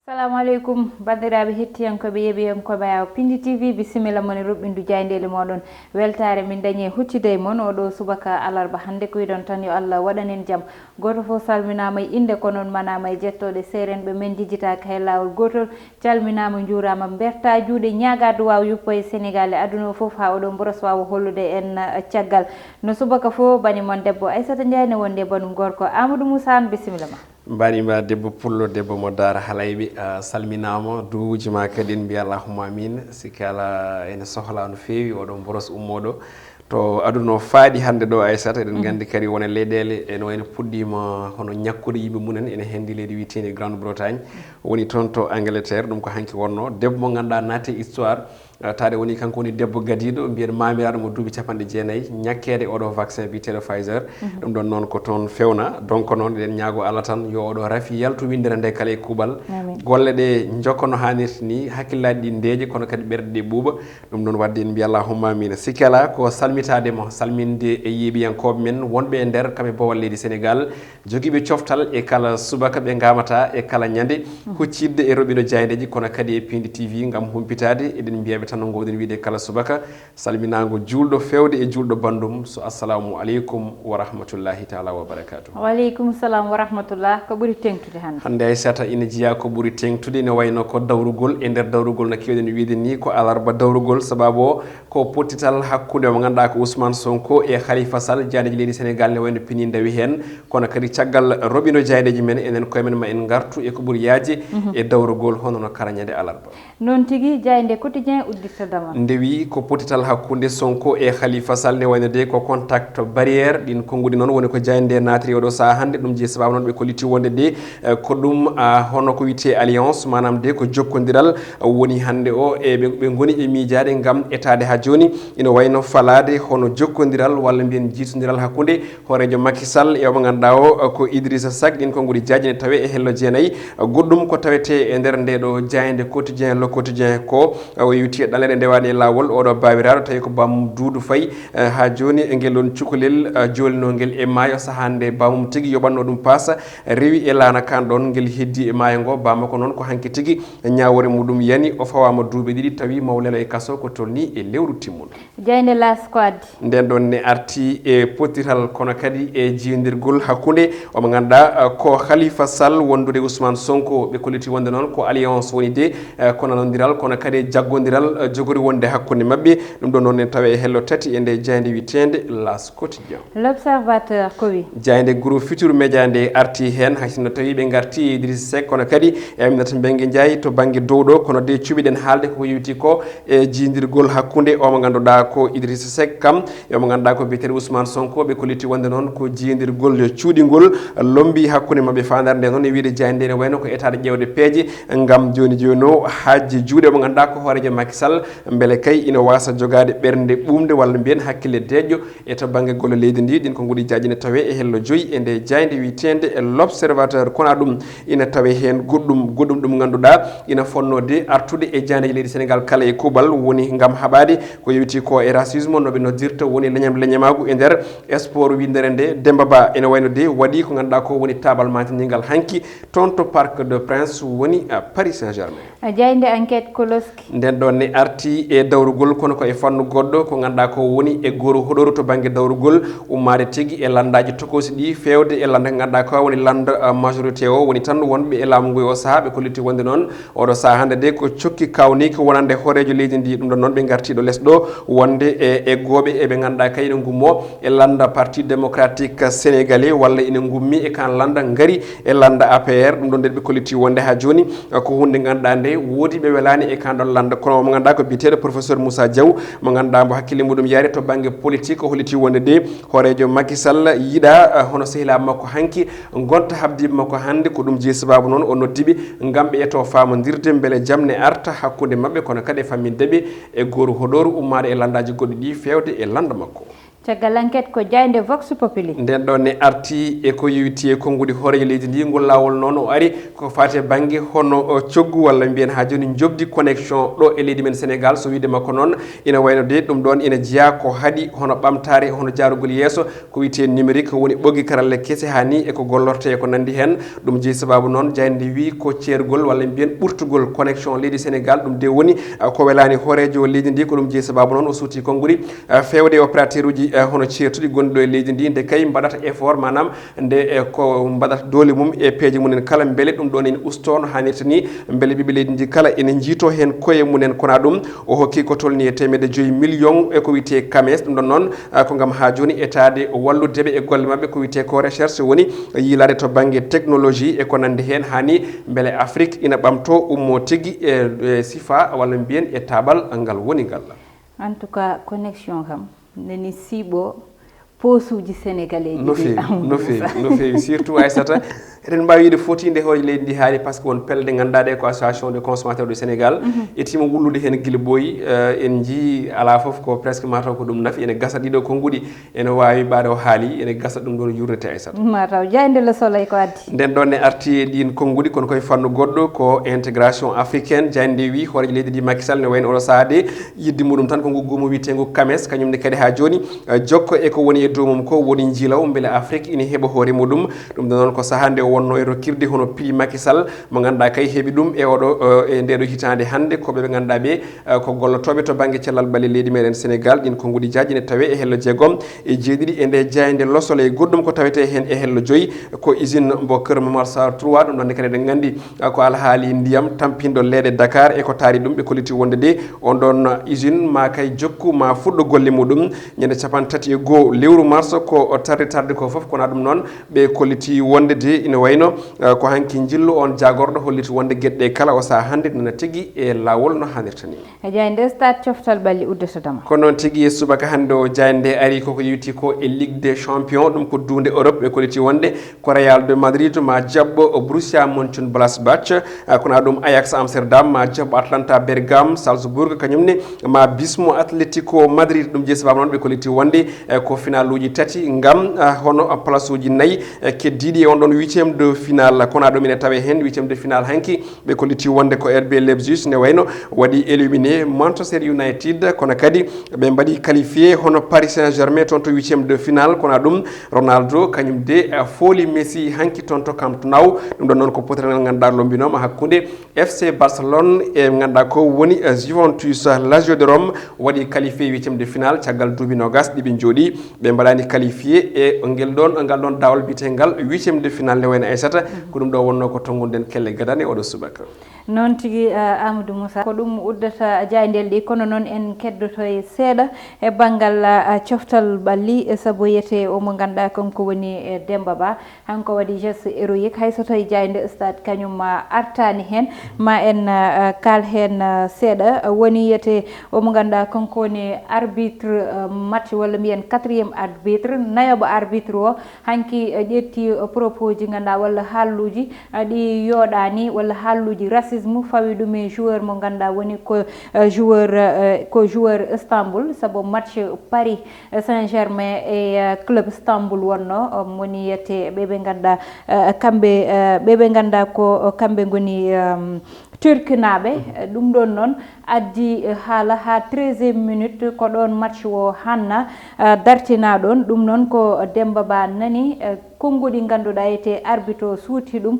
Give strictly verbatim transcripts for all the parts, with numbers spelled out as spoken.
Salamu aleykum, banndiraaɓe hettiyankooɓe, yeeɓiyankooɓe Awa Pindi T V, bisimilla mon e ruɓɓindu jaayndeeli mooɗon. Weltaare min dañi e huccude e mon oɗo subaka alarba hannde. Ko wiɗon tan yo Allah waɗan en jam. Gooto fof salminaama e innde, ko noon manaama e jettooɗe. Seerenɓe men njejjitaaka he laawol gootol. Calminaama, njuuraama, mbertaa juuɗe, ñaagaa duwaaw yuppo e Senegaal e aduna o fof, haa oɗo mboros waawa hollude en, eh, caggal. No subaka fof, bani mon debbo Aissata Ndiaye ne wondi e banum gorko Amadou Moussa Anne, bisimilla ma. Mbaɗi ma debbo pullo, debbo mo Daara Halayɓe, a salminaama, duwuuji ma kadi en mbiya allahumma amin. Sikki alaa ene sohlaa no feewi oɗo mboros ummooɗo to aduna o faaɗi hannde ɗo, Aissata. Eɗen nganndi kadi won e leyɗeele ene wayno puɗɗiima hono ñakkude yimɓe mumen, ene henndi leydi wiyeteendi Grande Bretagne, woni toon to Angleterre. Ɗum ko hanki wonnoo, debbo mo ngannduɗaa naati e histoire, eh, taade woni kanko woni debbo gadiiɗo, mbiyen maamiraaɗo mo duuɓi capanɗe jeenayi, ñakkeede oɗo vaccin biyeteeɗo Pfizer. Ɗum ɗon noon ko toon fewna. Donc noon eɗen ñaago Allah tan yo oɗo rafi yaltu winndere nde kala e kuuɓal. Amin. Golle ɗe njokka no haanirta ni, hakkillaaji ɗi ndeeƴa, kono kadi ɓerɗe ɗe ɓuuɓa. Ɗum ɗon waɗde en mbiya allahumma amin. Sikki alaa ko salmitaade mo, salminde e yeeɓiyankooɓe men wonɓe e nder kam e bowal leydi Senegaal, jogiiɓe coftal e kala subaka ɓe ngamata e kala ñande, huccidde e roɓino jaayndeeji kono kadi e Pindi T V ngam humpitaade. Eɗen mbiyaɓe tan no ngoɗen wiide kala subaka, salminaango juulɗo feewde e juulɗo banndum, so assalamu aleykum wa rahmatullahi taala wa barakatuh. Wa aleykum salam wa rahmatullah. Ko ɓuri teŋtude hannde? Hannde, Aissata, ina jeyaa ko ɓuri teŋtude, ina wayno ko dawrugol. E nder dawrugol, no keewɗen wiide ni, ko alarba dawrugol, sababu o ko pottital hakkunde mo ngannduɗaa ko Ousmane Sonko e Khalifa Sall. Jaayndeeji leydi Senegaal ne wayno pinii ndawi heen, kono kadi caggal roɓino jaayndeeji men, enen koye men ma en ngartu e ko ɓuri yaaji e dawrugol, hono no kala ñande alarba. Noon tigi, jaaynde Quotidien udditta damal. Nde wi ko pottital hakkunde Sonko e Khalifa Sall, ne wayno de ko contact barrière. Ɗin konnguɗi noon woni ko jaaynde naatiri oɗo sahaa hannde. Ɗum jeyi sababu noon ɓe kolliti wonde de, eh, ko ɗum, ah, hono ko wiyetee alliance, maanaam de ko jokkondiral, ah, woni hannde o e ɓe, ɓe ngoni e miijaade ngam etaade haa jooni. Ina wayno falaade hono jokkondiral walla mbiyen jiitondiral hakkunde hooreejo Macky Sall e o mo ngannduɗaa o ko Idrissa Seck. Ɗin konnguɗi jaaji ne tawee e hello jeenayi. Goɗɗum ko tawetee e nder nde ɗo jaaynde Quotidien, Le Quotidien ko o yewti e ɗanleɗe ndewaɗe e laawol. Oɗo baawiraaɗo tawi ko bammum Duudu Fay, eh, haa jooni e ngel ɗon cukalel, eh, joolinoo ngel e maayo, sahaa nde bammum tigi yoɓatnoo ɗum paas, rewi e laana kaan ɗon, ngel heddi e maayo ngo. Baama ko noon ko hanki tigi ñaawoore muɗum yani, o fawaama duuɓi ɗiɗi, tawi maw lelo e kaso ko tolni e lewru timmuɗo. Jaaynde L'As ko addi? Nden ɗon ne arti e pottital, kono kadi e jiyondirgol hakkunde o mo ngannduɗaa, eh, ko Khalifa Sall wondude Ousmane Sonko. Ɓe kolliti wonde noon ko alliance woni de, eh, ko nanondiral, kono kadi e jaggondiral, eh, jogori wonde hakkunde maɓɓe. Ɗum ɗon noon ne tawe e hello tati e nde jaaynde wiyeteende L'As Quotidien. L'Observateur ko wi? Jaaynde Groupe Futurs Médias nde arti heen, hay sinno tawi ɓe ngarti e Idrissa Seck, kono kadi e Aminata Mbengue Ndiaye to bannge dow ɗo, kono de cuɓiɗen haalde koko yewti ko e jiyondirgol hakkunde o mo ngannduɗaa ko Idrissa Seck kam e o mo ngannduɗaa ko biyeteeɗo Ousmane Sonko. Ɓe kolliti wonde noon ko jiyondirgol cuuɗingol lombi hakkunde maɓɓe. Faandaare nde noon e wiyde jaaynde nde ne wayno ko etaade ƴeewde peeje ngam jooni jooni o haajji juuɗe mo ngannduɗaa ko hooreejo Macky Sall, mbele kay ina waasa jogaade ɓernde ɓuumde walla mbiyen hakkille deeƴƴo e to bannge golle leydi ndi. Ɗin konnguɗi jaaji ne tawee e hello joyi e nde jaaynde wiyeteende e L'Observateur. Kono ɗum ina tawee heen goɗɗum, goɗɗum ɗum ngannduɗaa ina fonnoo de artude e jaayndeeji leydi Senegaal kala e kuuɓal, woni ngam haɓaade ko yewti ko e racisme, no ɓe noddirta, woni leñam leñamaagu e nder sport winndere nde. Demba Ba ene wayno de waɗi ko ngannduɗaa ko woni taabal maantindingal hanki toon to Parc de Prince, woni, ah, Paris Saint-Germain. A jaaynde Enquête ko loski? Nden ɗon ne arti e dawrugol, kono ko e fannu goɗɗo, ko ngannduɗaa ko woni e gooru hoɗoru to bannge dawrugol, ummaade tigi e lanndaaji tokoosi ɗi, feewde e lannda ngannduɗaa ko woni lannda, ah, majorité o, woni tan wonɓe e laamu ngu e o sahaa, ɓe kolliti wonde noon oɗo sahaa hannde de ko cokki kawni ko wonande hooreejo leydi ndi. Ɗum ɗon noon ɓe ngarti ɗo les ɗo wonde e, e gooɓe e ɓe ngannduɗaa kay ene ngummo e lannda Parti Démocratique Sénégalais walla ene ngummi e kan lannda ngari e lannda A P R. Ɗum ɗon nde ɓe kolliti wonde haa jooni, eh, ko huunde ngannduɗaa nde woodi ɓe welaani e kan ɗon lannda. Kono mo ngannduɗaa ko biyeteeɗo professeur Moussa Diaw, mo ngannduɗaa mbo hakkille muɗum yaari to bannge politique, o holliti wonde de hooreejo Macky Sall yiɗaa, eh, hono sehilaaɓe makko hanki ngonta habdiiɓe makko hannde. Ko ɗum jeyi sababu noon o noddi ɓe ngam ɓe eto faamondirde mbele jam ne arta hakkunde maɓɓe, kono kadi e famminde ɓe e gooru hoɗoru ummaade e lanndaaji goɗɗi ɗi feewde e lannda makko. Caggal enquête ko jaaynde Vox Populi. Nden ɗon ne arti e ko yowiti e konnguɗi hooreejo leydi ndi. Ngol laawol noon o ari ko faati e bannge hono coggu walla mbiyen haa jooni njoɓdi connexion ɗo e leydi men Sénégal. So wiyde makko noon ina wayno de ɗum ɗoon ina jeyaa ko haɗi hono ɓamtaare, hono jaarugol yeeso ko wiyetee numérique, woni ɓoggi karalle kese haa nii e ko gollortee e ko nanndi heen. Ɗum jeyi sabaabu noon jaaynde ndi wiyi ko ceergol walla mbiyen ɓurtugol connexion leydi Sénégal. Ɗum de woni ko welaani hooreejo leydi ndi. Ko ɗum jeyi sabaabu noon o suuti konnguɗi feewde e opérateur uji hono ceertuɗi gonɗi ɗo e leydi ndi, nde kay mbaɗata effort, maanaam nde ko mbaɗata doole mum e peeje mum en kala, mbele ɗum ɗoon ene ustoo no haanirta ni, mbele ɓiɓɓe leydi ndi kala ene njiitoo heen koye mum en. Kono ɗum o hokki ko tolni e teemedde joyi million e ko wiyetee CAMES. Ɗum ɗon noon ko ngam haa jooni etaade wallude ɓe e golle maɓɓe ko wiyetee ko recherche, woni yiilaade to bannge technologie e ko nanndi heen, haa ni mbele Afrik ina ɓamtoo, ummoo tigi e sifaa walla mbiyen e taaɓal ngal woni ngal. En tout cas connexion kam nani siiɓo poosuuji sénégalais ji. No feewi, no feewi, no feewi, surtout Aissata. Eɗen mbaawi wiyde foti nde hooreejo leydi ndi haali, par ce que won pelle ɗe ngannduɗaa ɗe ko association de consommateur du Sénégal etiima wullude heen gila ɓooyi. En njii alaa fof ko presque mataw ko ɗum nafi. Ene gasa ɗiɗo konnguɗi ene waawi ɓaade o haali, ene gasa ɗum ɗoon yurnete Aissata. Mataw jaaynde Le Soleil ko addi. Nden ɗoon ne arti e ɗiin konnguɗi kono koye fannu goɗɗo ko intégration africaine. Jaaynde nde wii hooreejo leydi ndi Macky Sall ne wayno oɗo sahaa de yidde muɗum tan ko ngu goomu wiyeteengu CAMES, kañum ne kadi haa jooni jokko e ko woni e dow mum ko woni njiilaw mbele Afrik ina heɓa hoore muɗum. Ɗum ɗo noon ko sahaa nde o wonno e rokkirde hono prix Macky Sall mo ngannduɗaa kay heɓi ɗum e oɗo e ndeɗo hitaande hannde ko ɓe ɓe ngannduɗaa ɓe ko gollotooɓe to bannge cellal ɓalli leydi meɗen Sénégal. Ɗiin konnguɗi jaaji ne tawee e hello jeegom e jeeɗiɗi e nde jaaynde Le Soleil. Goɗɗum ko tawetee heen e hello joyi ko usine mbo Kër Momar Sarr trois. Ɗum ɗon ne kadi eɗen nganndi ko alhaali ndiyam tampinɗo leeɗe Dakar e ko taari ɗum. Ɓe kolliti wonde de on ɗon usine ma kay jokku ma fuɗɗo golle muɗum ñande capanɗe tati e goo lewru mars. Ko tarde tarde ko fof kona ɗum noon ɓe kolliti wonde de ina wayno ko hanki njillu on jaagorɗo holliti wonde geɗe ɗe kala o sahaa hannde nana tigi e laawol no haanirta ni. E jaaynde Stade coftal ɓalli uddata dama. Ko noon tigi e subaka hannde o jaaynde ari koko yewti ko e Ligue des Champions, ɗum ko duunde Europe. Ɓe kolliti wonde ko Real de Madrid ma jaɓɓo Borussia Mönchengladbach, kono ɗum Ajax Amsterdam ma jaɓɓo Atlanta Bergame, Salzburg kañum ne ma bismo Atletico Madrid. Ɗum jeyi sababu noon ɓe kolliti wonde ko finaluuji tati ngam hono place uji nayi keddiiɗi e on ɗon huitième de finale. Kono ɗum ina tawe heen huitième de finale hanki. Ɓe kolliti wonde ko R B Leipzig ne wayno waɗi éliminé Manchester United, kono kadi ɓe mbaɗi qualifié hono Paris Saint-Germain toon to huitième de finale. Kono ɗum Ronaldo kañum de fooli Messi hanki toon to Camp Nou. Ɗum ɗon noon ko potiral ngal ngannduɗaa lombinooma hakkunde F C Barcelone e ngannduɗaa ko woni Juventus. Lazio de Rome waɗi qualifié huitième de finale caggal duuɓi noogas ɗi ɓe njooɗi ɓe mbaɗaani qualifié e ngel ɗon ngal ɗon daawol biyetengal huitième de finale ne wayno Aissata. Ko ɗum ɗo wonno ko tonngunoɗen kelle gadane oɗo subaka. Noon tigi Amadou Moussa, ko ɗum uddata jaayndeele ɗi, kono noon en keddoto e seeɗa e banngal coftal ɓalli e sabu yiyetee o mo ngannduɗaa kanko woni Demba Ba. Hanko waɗi geste héroïque, hay so tawi jaaynde stade kañum ma artaani heen, ma en kaal heen seeɗa. Woni yiyetee o mo ngannduɗaa kanko woni arbitre match walla mbiyen quatrième arbitre, nayoɓo arbitre o. Hanki ƴetti propos ji ngannduɗaa walla haalluuji ɗi yooɗaani walla haalluuji racisme fawi ɗum e joueur mo ngannduɗaa woni ko joueur ko joueur Istanbul, sabu match Paris Saint-Germain e club Istanbul wonno. Woni yiyetee ɓe ɓe ngannduɗaa kamɓe ɓe ɓe ngannduɗaa ko kamɓe ngoni Turkinaaɓe. Ɗum ɗon noon addi haala haa treizième minute, ko ɗoon match o hanna dartinaa ɗoon. Ɗum noon ko Demba Ba nani konnguɗi ngannduɗaa yiyetee arbitre o suuti ɗum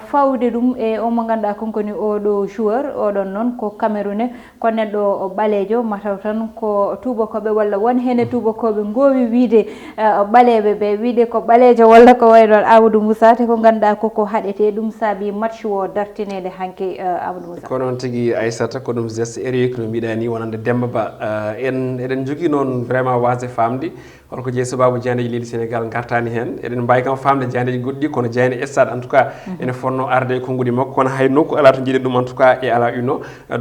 fawde ɗum e o mo ngannduɗaa kankoni oɗo joueur. Oɗon noon ko Camerounais, ko neɗɗo ɓaleejo, mataw tan ko tuubakooɓe walla won heen e tuubakooɓe ngoowi wiyde ɓaleeɓe ɓe, wiyde ko ɓaleejo walla ko wayi noon. Amadou Moussa, te ko ngannduɗaa koko haɗetee, ɗum saabi match o dartineede hanki. Amadou Moussa. Ko noon tigi Aissata, ko ɗum geste héroïque no mbiɗa ni wonande Demba Ba. En eɗen njogii noon vraiment waasde faamde holko jeyi sabaabu jaayndeeji leydi Sénégal ngartaani heen. Eɗen mbaawi kam faamde jaayndeeji goɗɗi kono jaaynde stade en tout cas ene fotnoo arde e konnguɗi makko, kono hay nokku alaa to njiɗen ɗum en tout cas e à la une.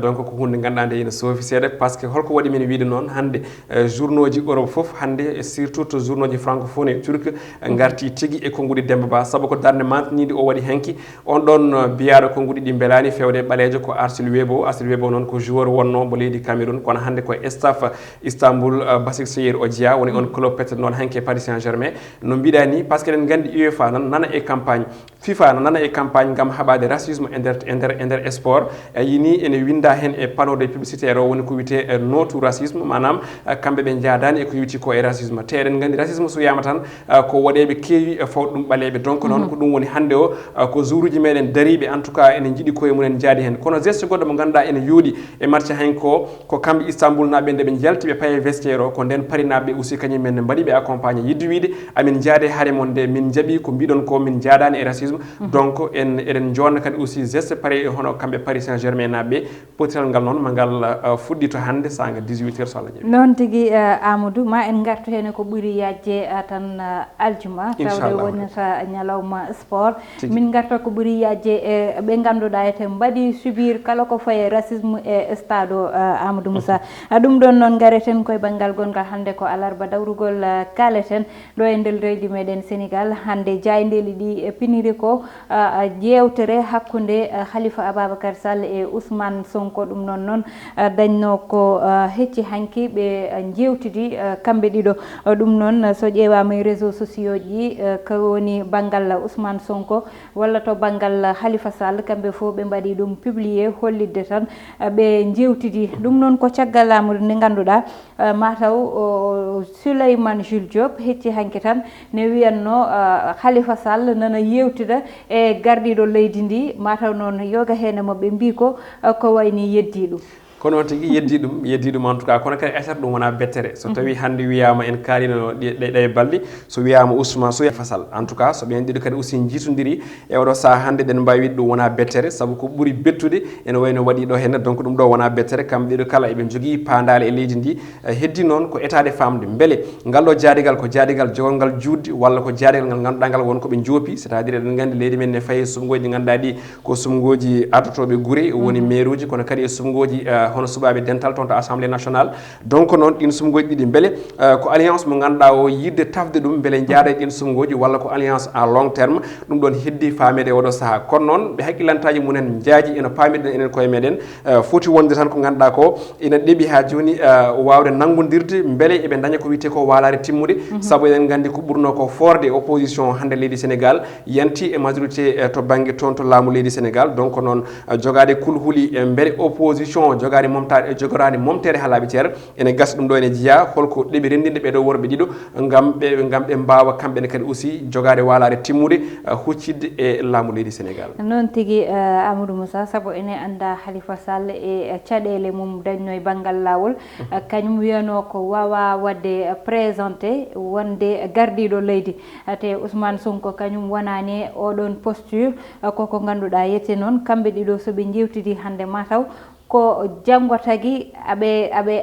Donc ko huunde ngannduɗaa nde ene soofi seeɗa, par ce que holko waɗi min wiyde noon hannde journaux ji Europe fof hannde, surtout to journaux ji francophone e turc ngarti tigi e konnguɗi Demba Ba, sabu ko darnde mantiniinde o waɗi hanki. On ɗon biyaaɗo konnguɗi ɗi mbelaani feewde ɓaleejo ko Arsil Webo. Arsil Webo noon ko joueur wonnoo mo leydi Cameroun, kono hannde ko staff Istanbul, Basaksehir o jeyaa, woni on club Peut-être noon hanki e Paris Saint-Germain, no mbiɗa ni, parce que eɗen nganndi UEFA nan nana e campagne, FIFA nan nana e campagne ngam haɓaade racisme e nder, e nder, e nder sport. E yini ene winnda heen e panneau de publicitaire o, woni ko wiyetee, eh, no to racisme, maanaam, eh, kamɓe ɓe njaadaani e ko yowiti ko e racisme. Te eɗen nganndi racisme so wiyaama tan, eh, ko woɗeeɓe keewi, eh, fawde ɗum ɓaleeɓe. Donc noon ko ɗum woni hannde o, eh, ko joueuruuji meɗen dariiɓe, en tout cas ene njiɗi koye mumen njaadi heen. Kono geste goɗɗo mo ngannduɗaa ene yooɗi e match heen ko, ko kamɓe Istanbul naaɓe nde ɓe njalti ɓe paye vestiaire o, ko nden Paris naaɓe aussi kañum men ne mbaɗi ɓe accompagné yidde wiide amin njaade hare mon nde min njaɓi ko mbiɗon ko min njaadaani e racisme. Donc en eɗen joonna kadi aussi geste pareil e hono kamɓe Paris Saint-Germain naaɓe. Potiral ngal noon ma ngal, uh, fuɗɗito hannde saanga dix-huit heures so Allah jaɓi. Noon tigi, uh, Amadou, ma en ngartu heen ko ɓuri yaajde, uh, tan, uh, aljuma, tawde Inchallah. Wonata ñalawma sport. Tigi. Min ngarta ko ɓuri yaajde e ɓe ngannduɗaa ete mbaɗi subir kala ko faye racisme e stade o, uh, Amadou Moussa. Uh, ɗum ɗoon noon ngareten koye banngal gongal hannde ko alarba dawrugol, uh, kaaleten. Ɗo e nder leydi meɗen Sénégal, hannde jaayndeeli ɗi, e, piniri ko, a, a, jeewtere hakkunde, a, Khalifa Ababacar Sall e Ousmane Sonko. Ɗum noon noon, a, dañno ko, a, hecci hanki ɓe, a, njeewtidi, a, kamɓe ɗiɗo. A, ɗum noon, a, so ƴeewaama e réseaux sociaux ji, a, ko woni banngal Ousmane Sonko walla to banngal Khalifa Sall, kamɓe fof ɓe mbaɗi ɗum publié hollitde tan, a, ɓe njeewtidi. Ɗum noon ko caggal laamu nde ngannduɗaa, Eh, mataw o, o Souleymane Jules Diop hecci hanki tan ne wiyanno, eh, Khalifa Sall nana yewtida e gardiɗo leydi ndi, mataw noon yoga hene mo ɓe mbi ko, eh, ko wayni yeddi ɗum. Kono noon tigi yeddi ɗum, yeddi ɗum en tout cas, kono kadi asar ɗum wona bettere. So tawi hannde wiyama en kaalino ɗe, ɗe, ɗe balɗe, so wiyama Ousmane, so Khalifa Sall, en tout cas so ɓen ɗiɗo kadi aussi jiitodiri e oɗo saha hannde, ɗen mbawi wiide ɗum wona bettere, saabu ko ɓuri bettude ene wayno waɗi ɗo henne. Donc ɗum ɗo wona bettere, kamɓe ɗiɗo kala eɓe jogii paandaale e leydi ndi. Eh, heddi noon ko etaade famde mbele ngal ɗo jaadigal ko jaadigal jogorgal juutde walla ko jaadigal ngal ngannduɗaa ngal won ko ɓe njoopi, c'est-à-dire eɗen nganndi leydi men ne fayi e suɓngooji ɗi ngannduɗaa ɗi ko suɓngooji ardotooɓe gure, woni mairuuji, kono kadi e suɓngooji, eh, hono suɓaaɓe dental toon to Assemblée nationale. Donc noon ɗin suɓngooji ɗiɗi mbele, eh, ko alliance mo ngannduɗaa o yiɗde tafde ɗum mbele njaada e ɗin suɓngooji walla ko alliance à long terme, ɗum ɗoon heddi faameede e oɗo saha. Kono noon ɓe hakkillantaaji mumen njaaji eno paamirɗen enen koye meɗen, eh, foti wonde tan ko ngannduɗaa ko ina ɗeɓi haa jooni, eh, waawde nanngondirde mbele eɓe ndaña ko wiyetee ko waalaare timmude. Sabu eɗen nganndi ko ɓurno ko forde opposition hannde leydi Sénégal yanti e majorité, eh, to bannge toon to laamu leydi Sénégal. Donc noon, eh, jogaade kulhuli, eh, mbele opposition jogaade momta-, jogoraade momtere haa laaɓi cer. Ene gasa ɗum ɗo ene jeyaa holko ɗeɓi renndinde ɓeɗo worɓe ɗiɗo ngam ɓe, ngam ɓe mbaawa kamɓe ne kadi aussi jogaade waalaare timmude, eh, huccidde e laamu leydi Sénégal. Noon tigi, eh, Amadou Moussa, sabu ene annda Khalifa Sall e, eh, caɗeele mum dañno e banngal laawol. Eh, kañum wiyano ko wawa waɗde, eh, présenté wonde gardiɗo leydi. Eh, te Ousmane Sonko kañum wonani e oɗon posture, eh, koko ngannduɗaa yete noon kamɓe ɗiɗo so ɓe njewtidi hannde mataw ko janngo tagi aɓe, aɓe,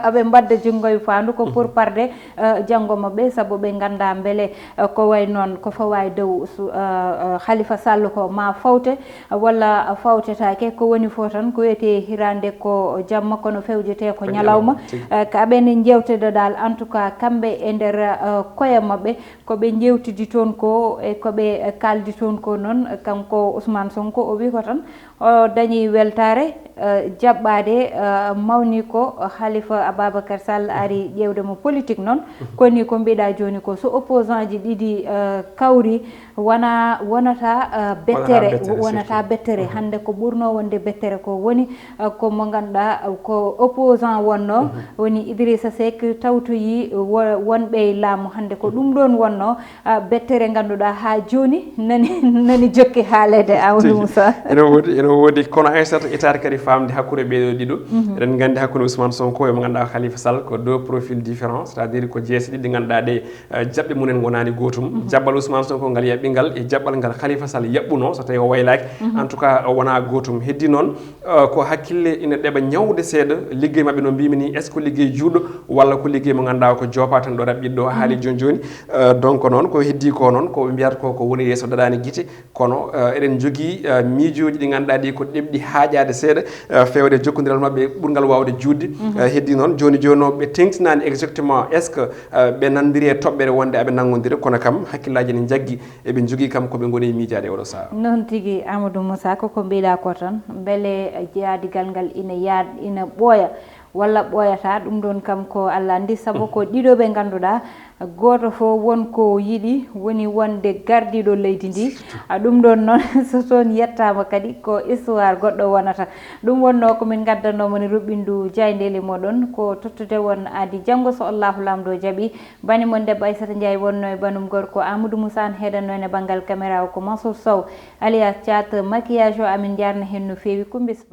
aɓe mbadda junngo e faandu ko pour parde, eh, janngo maɓɓe, sabu ɓe ngannda mbele, eh, ko way noon ko fawa e dow su-, eh, eh, Khalifa Sall ko ma fawte, eh, walla fawtetaake, ko woni fof tan ko wiyetee hiraande ko jamma kono fewjetee ko ñalawma. Eh, ka aɓe nde njewtede dal, en tout cas kamɓe e nder, eh, koye maɓɓe ko ɓe njewtidi toon ko e ko ɓe, eh, kaldi toon ko noon, eh, kanko Ousmane Sonko o wi ko tan o dañi weltaare, eh, jaɓɓaade, eh, mawni ko Khalifa Ababacar Sall ari ƴeewde mo politique noon. Koni ko mbiɗa jooni ko so opposant ji ɗiɗi, eh, kawri wona, wonata, eh, bettere, wonata bettere. Hannde ko ɓurno wonde bettere ko woni, eh, ko mo ngannduɗaa, eh, ko opposant wonno, woni Idrissa Seck tawtoyi wo-, wonɓe e laamu hannde ko ɗum ɗoon wonno. Ah, bettere ngannduɗaa haa jooni nani, nani jokki haaleede, Amadou Moussa. Ene woodi, ene woodi, kono Aissata etaade kadi faamde hakkunde ɓeeɗo ɗiɗo. Eɗen nganndi hakkunde Ousmane Sonko e mo ngannduɗaa Khalifa Sall ko deux profils différents, c'est-à-dire ko jeese ɗiɗi ɗi ngannduɗaa ɗe, eh, jaɓɓe mumen ngonaani gootum. Jaɓɓal Ousmane Sonko ngal yaɓɓingal e jaɓɓal ngal Khalifa Sall yaɓɓuno so tawi o waylaaki. En tout cas, o wonaa gootum. Heddi noon, eh, ko hakkille ina ɗeɓa ñawde seeɗa, liggey maɓɓe no mbimi ni, est-ce que liggey juuɗo walla ko liggey mo ngannduɗaa ko joopa tan ɗo raɓɓiɗo ɗo haali jooni jooni. Eh, donc noon ko heddi ko noon ko ɓe mbiyata ko, ko woni yeeso daɗaani gite, kono, eh, eɗen njogii, eh, miijooji ɗi ngannduɗaa ɗi ko ɗeɓɗi haaƴaade seeɗa, eh, feewde jokkondiral maɓɓe ɓurngal waawde juutde. Eh, heddi noon jooni jooni o ɓe teŋtinaani exactement est-ce que, eh, ɓe nanndiri e toɓɓere wonde aɓe nanngodira, kono kam hakkillaaji ne njaggi eɓe njogii kam ko ɓe ngoni e miijaade e oɗo sahaa. Noon tigi Amadou Moussa, koko mbiɗa ko tan, mbele jaadigal ngal ina yaad-, ina ɓooya Walla ɓooyata, ɗum ɗoon kam ko Allah anndi, sabu ko ɗiɗo ɓe ngannduɗaa, gooto fof won ko yiɗi, woni wonde gardiiɗo leydi ndi. A, ɗum ɗoon noon, so toon yettaama kadi, ko histoire goɗɗo wonata. Ɗum wonnoo ko min ngaddanoo mon ruɓɓindu jaayndeeli moɗon, ko tottude won aadi janngo so Allahu Laamɗo jaɓi. Bani mon debbo Aissata Ndiaye wonnoo e banum gorko Amadou Moussa, an heɗannoo en e banngal caméra o ko Mansour Sow, alias Thiat maquillage o. Amin njaarna heen no feewi Kumbis Ba.